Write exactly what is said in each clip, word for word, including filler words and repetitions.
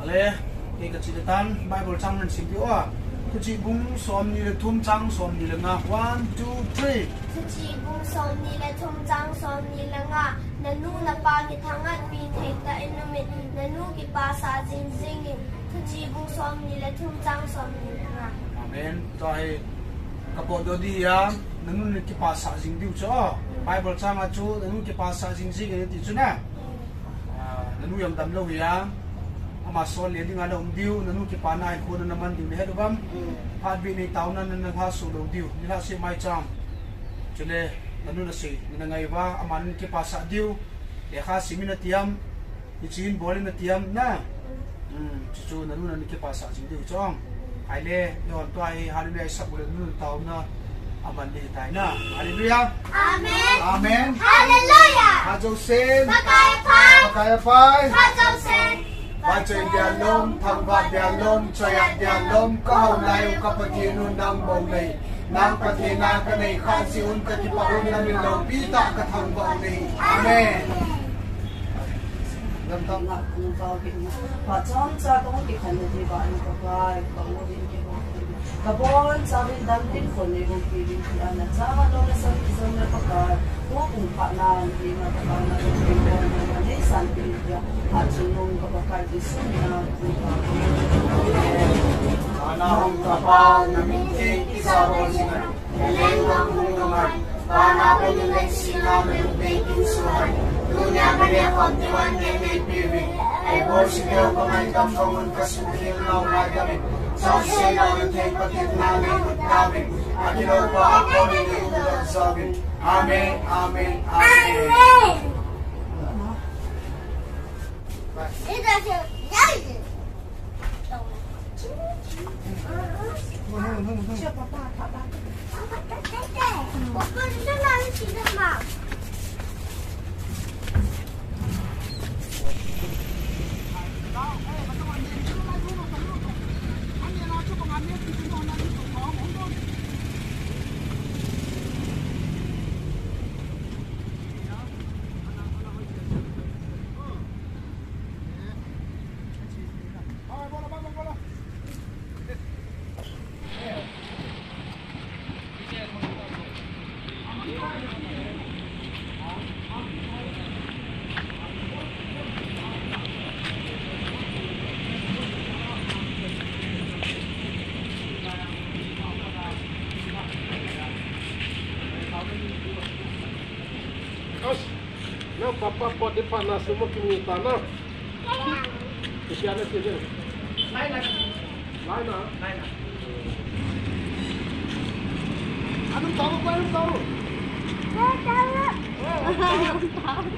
Le, kei kachi le tan, Bible chang nasim diu a. Thuchih bung somni le thum chang somni le nga. One, two, three. Thuchih bung somni le thum chang somni le nga. Nanu napa kithanghat pi thei tah in um in, nanu kipasah jing jing in. Thuchih bung somni le thum chang somni le nga. Amen. Tua hi kapot doh ding ahi, nanu nakipasah jing diu chu. Bible chang a chu, nanu kipasah jing jing in ati chu na. Ah, nanu jong damlou ahi a, ama sol le dinga naum diu, nanu kipana hinkho naman diu nahet uvam. Phat beh nei taona nalhah soh lou diu, nilhah seh mai cham. Chule, nanu nasei, nangai uva, ama nakipasah diu, lekha sim in ati am, hiche hin bol in ati am na. Hmm, chuchu nanu nakipasah jing diu chu. Ahile, eihon tua hi, hallelujah isah uleh nanu taona aman ding ahitai na. Hallelujah. Amen. Amen. Hallelujah. Phat jousen. Pakai aphai. Pakai aphai. Phat jousen. Vaichoi dialom, thangvah dialom, choiat dialom, kahao lai u ka Pathen u nang bou nei. Nang Pathen a kanei khah jeh un kakipah un namin loupi tah kathangvah u nei. Amen. Lamdang. Nga kung kau kit na. Phat chomcha kong kikhen na diuva in ka pai, ka u in kibol. Kabon chauvin dam in kon nei bou kivin tia na chang a lou le san kijong le Pakai. Tu kung phat na in pi ma Pakai na kung pi bol na na nei san pi tia. Phat chungnung ka Pakai Jesu min a kung kau. Ana hung ka pa na min te kisa bol sinai. Naleng nang hung nungai, vana hung nungai sina nalung pei kin suhai. Tunia kania khom tiwan ken nei piuvin. Ei bol si deu kamai kam kamun kasuhkhel nau ngai kamin. Chonse nau nathei Pathen na nei ut tauvin. Akilou pa a kon in nei ut tauvin. Amen, amen, amen. Amen. Nang papa pot di pa na sumo kimi ta na. Ipia na sini. Lai na. Lai na. Lai na. Anum tahu, anum tahu. Tahu. Tahu.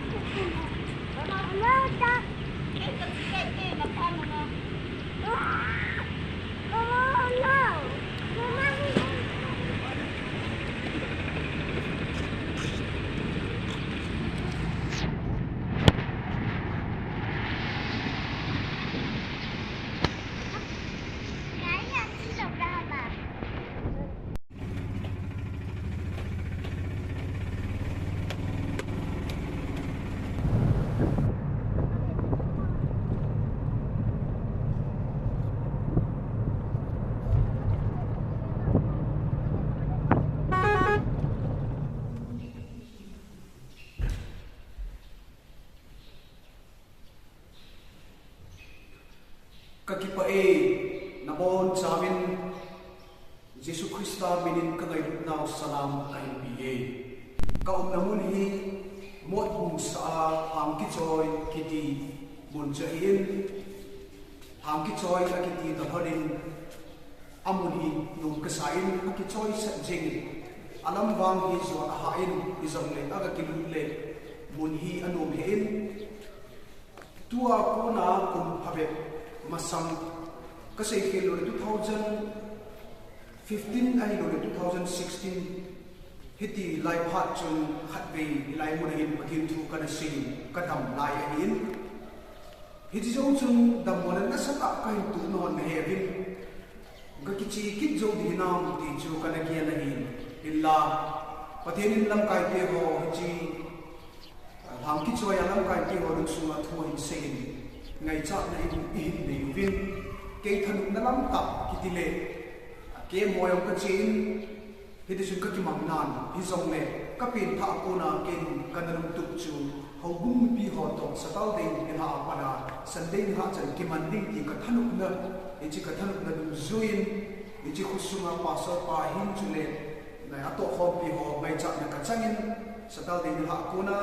Kakipah e, nabonchauvin Jesu Christa minin kangailutnau salam kahin pe e. Ka umna mun hi Motbung sah a Hangkichoi kiti mun chu ahin, Hangkichoi akiti tah lhonin, amun hi nom kasa in akichoi sah jengin, alam vang hi jot ahah in, hijongle aga kilut le mun hi anom hih in, tua kona kum phabep masang, kasei khel lou le two thousand fifteen ahilouleh two thousand sixteen, hiti lai phat chun khatvei hilai mun a hin Pathen thu kana seiyin, kadam lai ahin. Hiche jou chun dammona nasatah kahin toh nahon naheuvin, gakiche kit jou ding hinam ti chu kana gel ahin. Hinla, Pathen in lamkaite ho hiche Hangkichoi a lamkaite ho lungsunga thu ahin seiyin, Ngaichatna in ihin nei uvin, kei thanopna lamtah kiti le, kei moyong ka chin, hiti chun ka kimang nan, hijongle, ka pen thah a kona ken ka na lungtup chu, houbung mipi ho toh, Saturday nilhah a pat a, Sunday nilhah chan kiman ding ti ka thanopna, hiche ka thanopna dungjuiyin, hiche khosunga pastor pa hin chule, nai atohkhompi ho ngaichatna ka changin, Saturday nilhah a kona,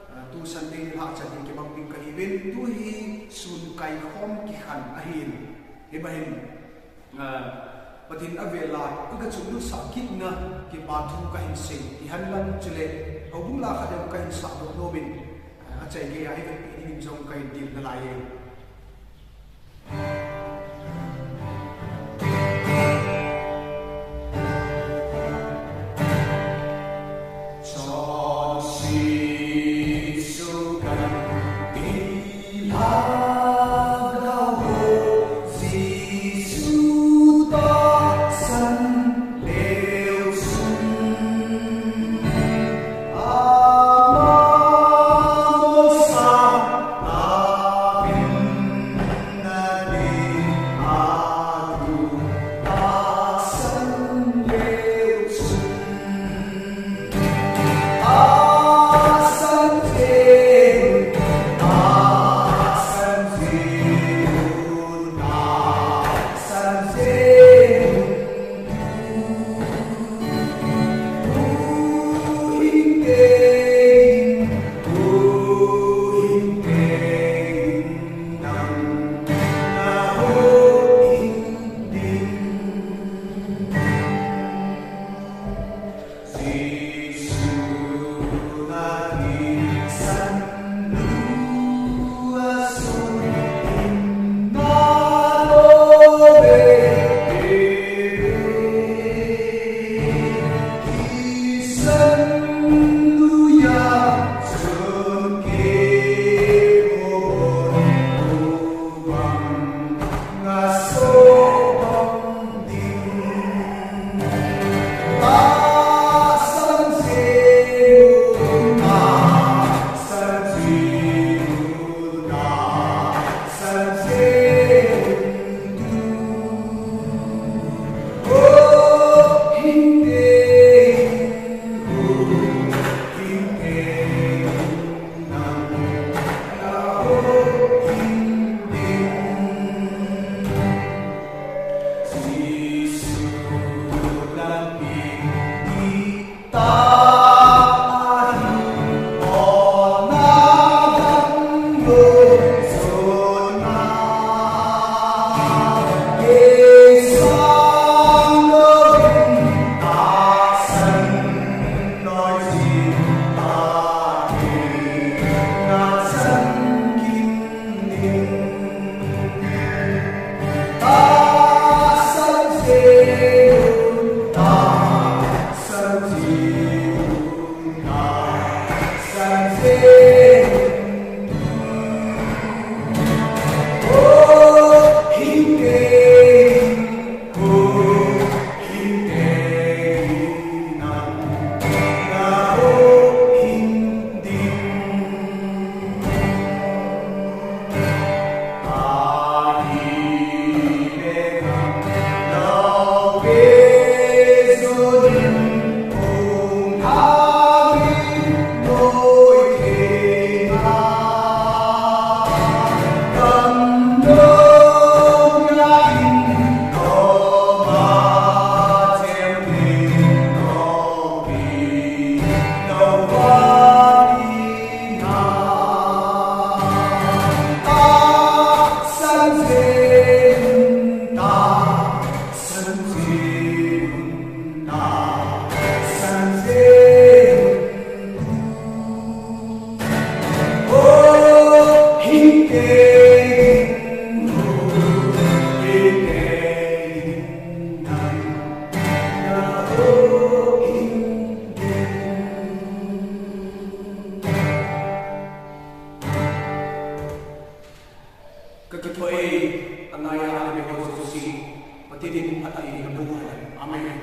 ah, tu Sunday nilhah chan hi kimang ding ka hiuvin, tu hi sun kaikhom kikhen ahin. Himahin, ah, Pathen avela, i ka chunlut sah kitna, kipa thu ka hin sei, ti henlang chule, houbung la khat jong ka hin sah doh nomin, ah, achai geiya, i ka pi dingin jong ka hin til nalai e. Ka kithoa, angaia, ana be ho jouse, Pathen in phatthei naboh hen. Amen.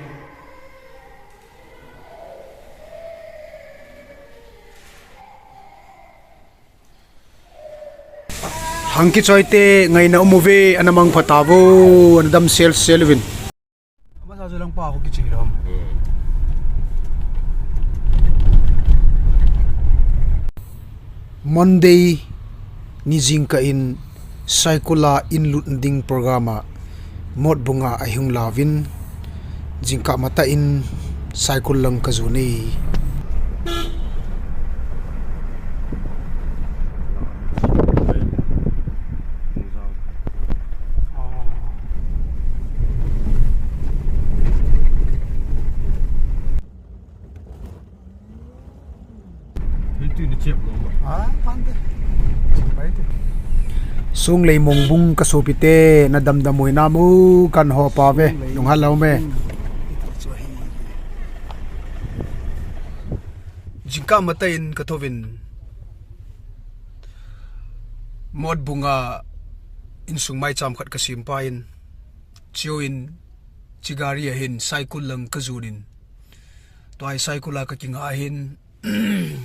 Hang kichoi te ngaina um uve, ana mangpha tauvo, ana damsel sel uvin. Amasa chu lang pa ho kichei ram. Monday ni jingkah in Saikul a in lut ding program a Motbung a ahung lauvin, jingkah matah in Saikul lang kajon e. Sunglei Mongbung kasopite, nadamdam u hinam, kahin hopa uve, lunghel lou me. Jingkah matah in kathouvin, Motbung a insung maicham khat kasem pah in, chuin, chi gari a hin Saikul lang kajon in, tua hi Saikul a kakinga hin,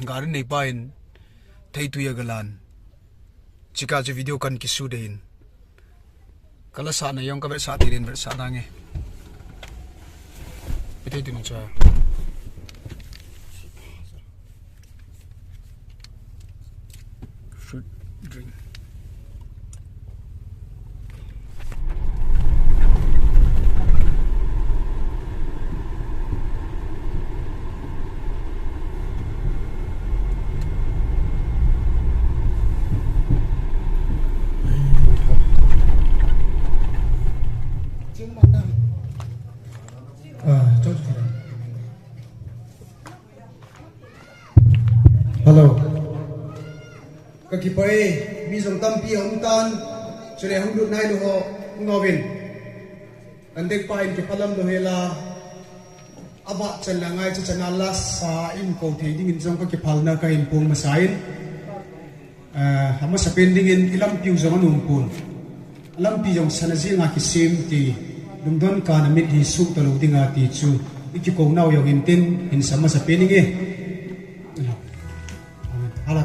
gari neipa hin theitui agalan. Chika chu video kahin kishoot in. Kalasahna jong kavetsah tei din, vetsah nange. Pi thei tun cha. Fruit drink. Hello. Kakipah e, mi jong tampi aum tan, chule hung lut nailou ho, hung nauvin. Kan dek pa in kiphalam lou hela, avah chan la ngaicha chan a lasa in kou thei dingin jong kakiphalna kahin phong masa in. Eh, amasapen dingin ilampiu jong anom pon. Lampi jong sana jenga kisem ti, lungdon kana mit hi suh talou dinga ti chu, ikikou nau jong hintin, hin sa masapen inge. Hala.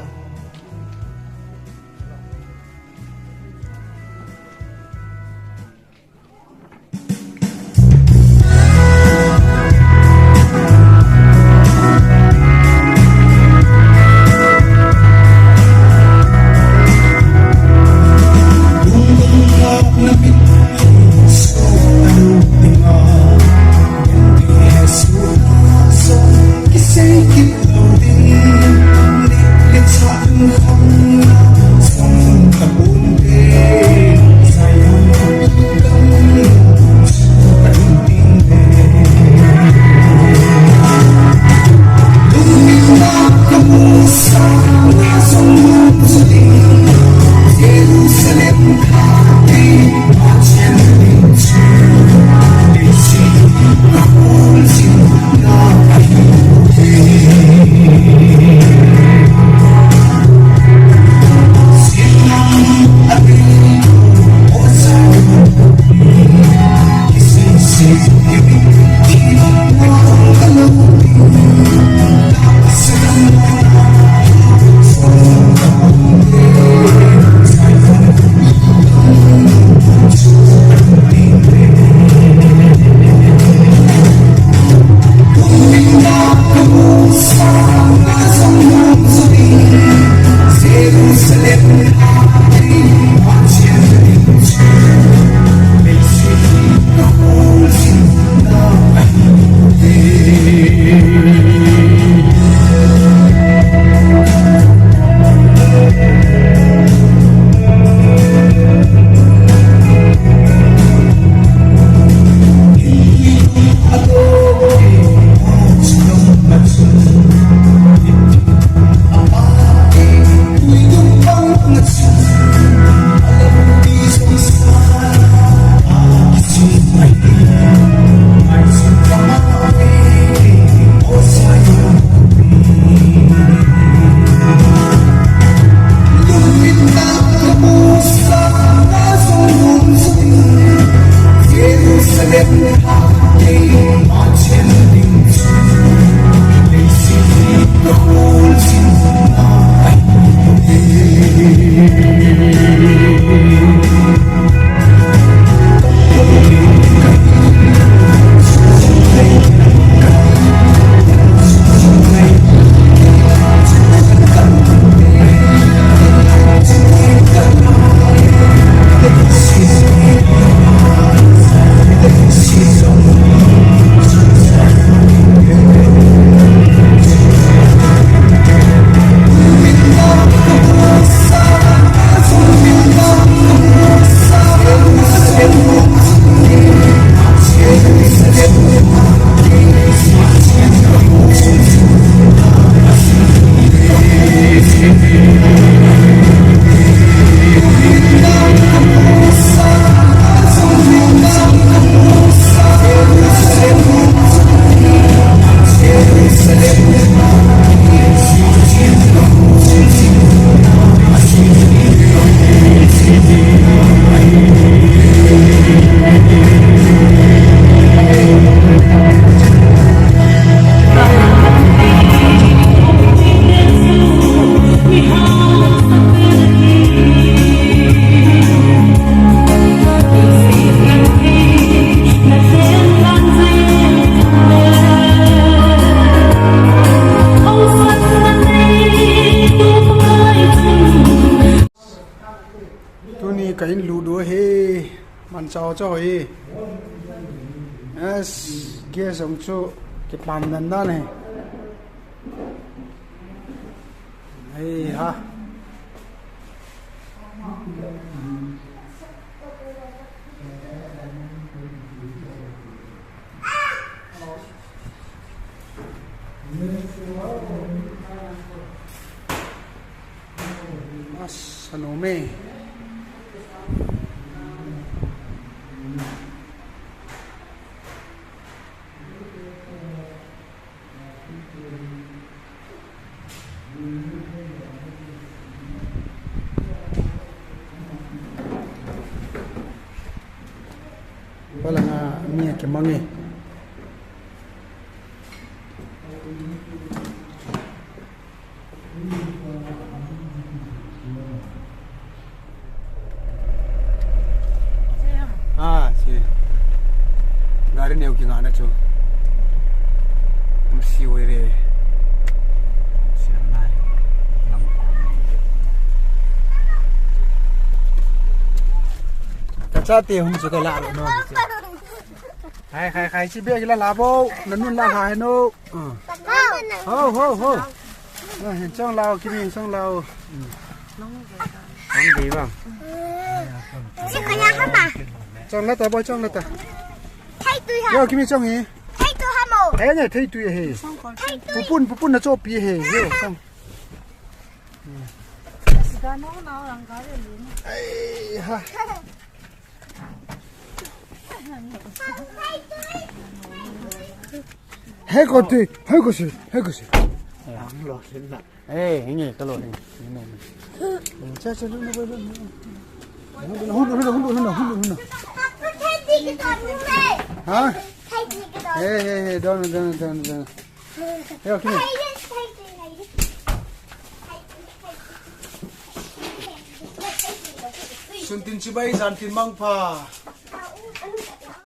Ludu hi, man chao chao hi. Yes, gas jong chu kipan nan nan hi. Hei ha. Asa nom e. Palanga mi akimang e. Ah, si. Gari neo kingah na chu. Masi oi re. Ka chate hung chu ka la ro no. Khai, khai, khai, chi bia kila la bo. Nanun la ha no. Ah. Ho, ho, ho. Ah, hin chong lao, Kimi hin chong lao. Ang di bang. Chong la ta, boy, chong la ta. Thei tui ha. Yo, Kimi chong hi. Thei tui ha mo. Thei ne, thei tui he. Thei tui. Pupun, pupun na chopi he. Yo, chong. Ai, ha. Hei ko ti, hei ko si, hei ko si. Ang lo sin na. Eh, hingi, ka lo hingi. Hingi, hingi. Cha, cha, lo, lo, lo, lo. Hulu, hulu, hulu, hulu, hulu, hulu. Ha? Hey, hey, hey, don't, don't, don't, don't. Hey, okay. Suntin chibai, jantin mangpha.